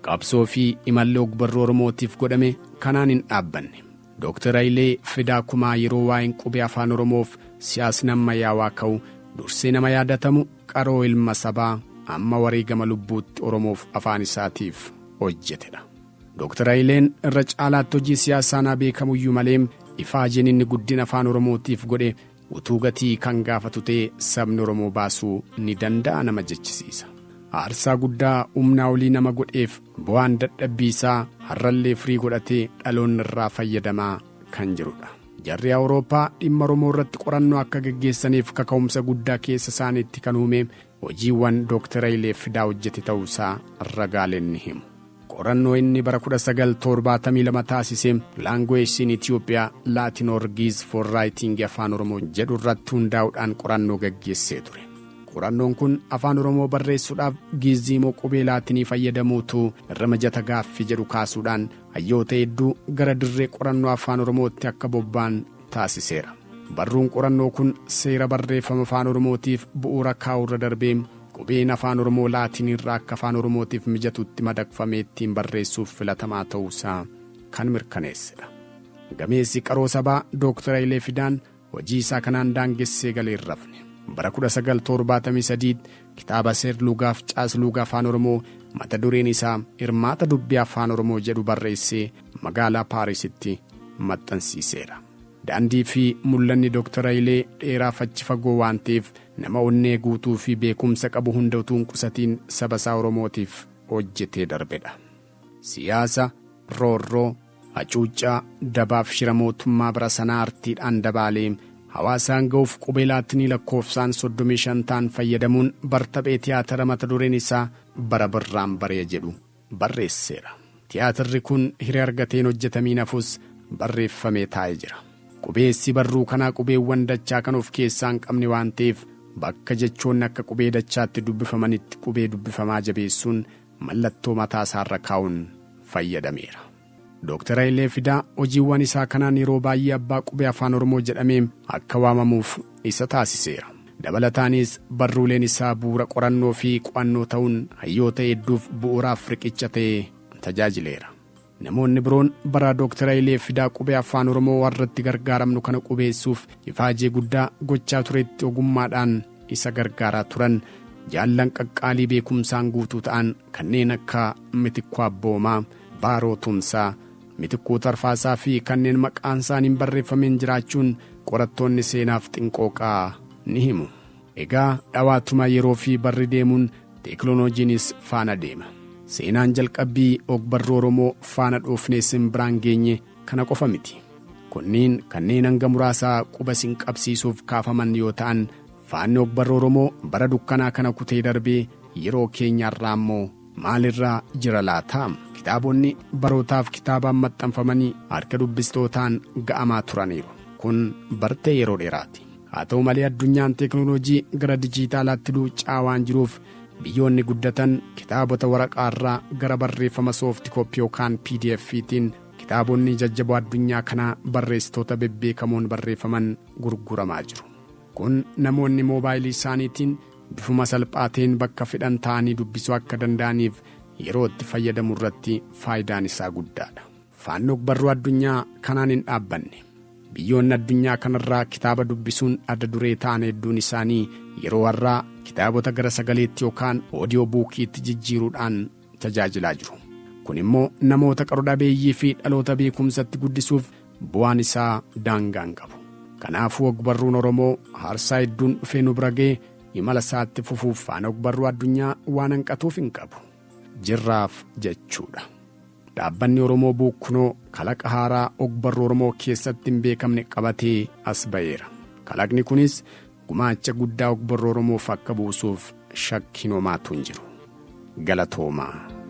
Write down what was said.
Qabsoo fi imalli ogbarruu Oromootiif godhame kanaan hin dhaabbanne. Dooktar Hayilee Fidaa Kumaa yeroo waa'een qubee afaan Oromoof siyaasni ammayyaawaa ka'u dursee nama yaadatamu, qaroo ilma sabaa amma wareegama lubbuutti Oromoof afaan isaatiif hojjetedha. Dooktar Hayileen irra caalaatti hojii siyaasaa beekamuyyuu malee, ifaajeen inni guddina afaan Oromootiif godhe utuu gatii kan gaafatu ta'e sabni Oromoo baasuu ni danda'a nama jechisiisa. Aarsaa guddaa humnaa olii nama godheef bu'aan dadhabbii isaa har'allee firii godhatee dhaloonni irraa fayyadamaa kan jirudha. Jarri Awurooppaa dhimma Oromoo irratti qorannoo akka geggeessaniif kaka'umsa guddaa keessa isaaniitti kan uume hojiiwwan Dooktar Hayilee Fidaa hojjete ta'uusaa ragaaleen ni himu. Qorannoo inni bara 1972 taasise "Language in Ethiopia, Latin or Ge'ez for Writing Afaan Oromoo" jedhu irratti hundaa'uudhaan qorannoo geggeessee ture. Qorannoon kun afaan Oromoo barreessuudhaaf Giizii moo qubee Laatinii fayyadamuutu irra mijata gaaffii jedhu kaasuudhaan hayyoota hedduu gara dirree qorannoo afaan Oromootti akka bobba'an taasiseera. Barruun qorannoo kun seera barreeffama afaan Oromootiif bu'uura kaa'urra darbee qubeen afaan Oromoo Laatiniirraa akka afaan Oromootiif mijatutti madaqfamee ittiin barreessuuf filatamaa ta'uusaa kan mirkaneessedha. Gameessi qaroo sabaa Dooktar Hayilee Fidaan hojii isaa kanaan daangessee galee hin rafne. Bara 1973 kitaaba seer-lugaaf caas-luga afaan Oromoo mata dureen isaa "Hirmaata Dubbii Afaan Oromoo" jedhu barreessee magaalaa Paarisitti maxxansiiseera. Daandii fi mul'anni Dooktar Hayilee dheeraaf achi fagoo waan ta'eef, nama onnee guutuu fi beekumsa qabu hunda utuu hin qusatiin saba isaa Oromootiif hojjetee darbedha. Siyaasa, roorroo, hacuuccaa, dabaaf shira mootummaa bara sanaa artiidhaan dabaalee hawaasaan ga'uuf qubee Laatinii lakkoofsaan 35 ta'an fayyadamuun bartaphee tiyaatara mata dureen isaa "Bara Birraan Baree" jedhu barreesseera. Tiyaatirri kun hiree argateen hojjetamiin hafus barreeffamee taa'ee jira. Qubeessi barruu kanaa qubeewwan dachaa kan of keessaa hin qabne waan ta'eef, bakka jechoonni akka qubee dachaatti dubbifamanitti qubee dubbifamaa jabeessuun mallattoo mataa isaarra kaa'uun fayyadameera. Dooktar Hayilee Fidaa hojiiwwan isaa kanaan yeroo baay'ee abbaa qubee afaan Oromoo jedhamee akka waamamuuf isa taasiseera. Dabalataanis barruuleen isaa bu'uura qorannoo fi qo'annoo ta'uun hayyoota hedduuf bu'uuraaf riqicha ta'ee tajaajileera. Namoonni biroon bara Dooktar Hayilee Fidaa qubee afaan Oromoo warratti gargaaramnu kana qubeessuuf ifaajee guddaa gochaa turetti ogummaadhaan isa gargaaraa turan jaallan qaqqaalii beekumsaan guutuu ta'an kanneen akka Mitikkuu Abboomaa, Baaroo Tumsaa, Mitikkuu Tarfaasaa fi kanneen maqaan isaanii hin barreeffameen jiraachuun qorattoonni seenaaf xinqooqaa ni himu. Egaa dhawaatuma yeroo fi barri deemuun teekinooloojiinis faana deema. Seenaan jalqabbii ogbarruu Oromoo faana dhoofnee simbiraan geenye kana qofa miti. Kunniin kanneen hanga muraasaa quba sin qabsiisuuf kaafaman yoo ta'an, faanni ogbarruu Oromoo bara dukkanaa kana kutee darbee yeroo keenyarraa immoo maalirraa jira laata? Kitaabonni barootaaf kitaabaan maxxanfamanii harka dubbistootaan ga'amaa turaniiru. Kun bartee yeroo dheeraati. Haa ta'u malee, addunyaan teekinooloojii gara dijiitaalaatti luuccaa waan jiruuf, biyyoonni guddatan kitaabota waraqaarraa gara barreeffama soft copy yookaan PDF'tiin kitaabonni jajjaboo addunyaa kanaa barreessitoota bebbeekamoon barreeffaman gurguramaa jiru. Kun namoonni moobaayilii isaaniitiin bifuma salphaateen bakka fedhan ta'anii dubbisuu akka danda'aniif yeroo itti fayyadamu irratti faayidaan isaa guddaadha. Faanni ogbarruu addunyaa kanaan hin dhaabbanne. Biyyoonni addunyaa kanarraa kitaaba dubbisuun adda duree ta'an hedduun isaanii yeroo har'aa kitaabota gara sagaleetti yookaan audio bookiitti jijjiiruudhaan tajaajilaa jiru. Kun immoo namoota qaro dhabeeyyii fi dhaloota beekumsatti guddisuuf bu'aan isaa daangaa hin qabu. Kanaafuu ogbarruun Oromoo aarsaa hedduun dhufee nu bira ga'e imala isaatti fufuuf faana ogbarruu addunyaa waan hanqatuuf hin qabu. Jirraaf jechuudha. Dhaabbanni Oromoo Book kunoo kalaqa haaraa ogbarruu Oromoo keessatti hin beekamne qabatee as ba'eera. Kalaqni kunis gumaacha guddaa ogbarruu Oromoof akka buusuuf shakkiin homaatu hin jiru. Galatoomaa.